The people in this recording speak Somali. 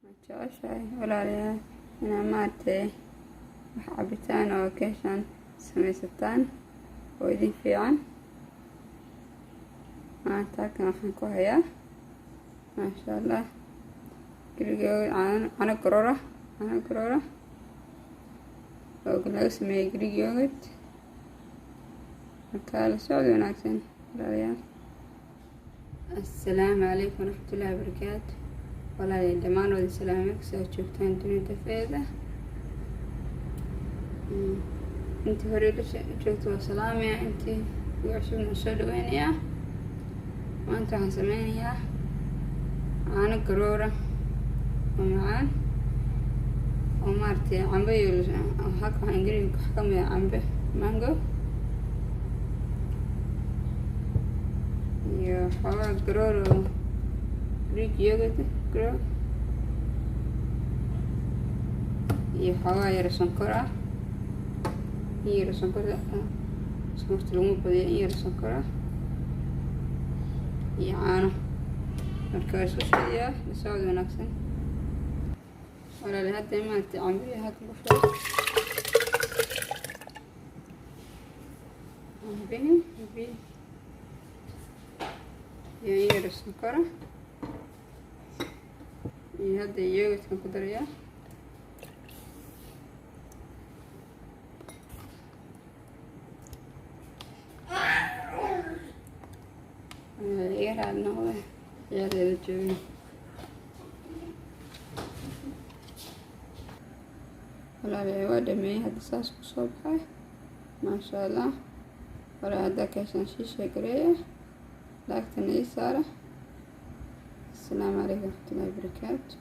Ma jeceshahay, walaalayaal, inaa maaragtay wax cabitaan oo ka heshaan samaysataan oo idin fiican? Maanta halkan waxaan ku hayaa, maasha Allah, Greek yogurt, caano garoora, caano garoora oo laga sameeyey Greek yogurt. Markaa la socod wanaagsan, walaalayaal. Assalaamu calaykum waraxmatullaahi wabarakaatu. Walaalayaal, dhammaan wada salaamay kasoo joogtaan dunida dafeeda. Intii hore joogta waa salaamaya, intii ugu cusubna soo dhaweynayaa. Maanta waxaan sameynayaa caano garoora oo macaan oo maaragtay cambe iyo halka waxaan ingredient wax ka mid ah cambe, mango, iyo xoogaa garoor oo Greek yogurt garoor, iyo xoogaa yaro sonkor ah, in yaro sonkorta, sonkorta laguma badiyo, in yaro sonkor ah iyo caano. Marka waa isku shiidayaa. La socod wanaagsan, walaali. Hadda maaragtay cambihii halkan ku shubay, cambihii iyo in yaro sonkora, iyo hadda yogurtkan ku darayaa. Iga raali noqda, ciyaaleyda joogin. Walaalayaal, waa dhameeyey, hadda saas kusoo baxay, maasha Allah. Walaa haddaa ka heshaan shiisha gareeya, laagtana ii saara. Asalaamu calaykum waraxmatullahi wabarakaatu.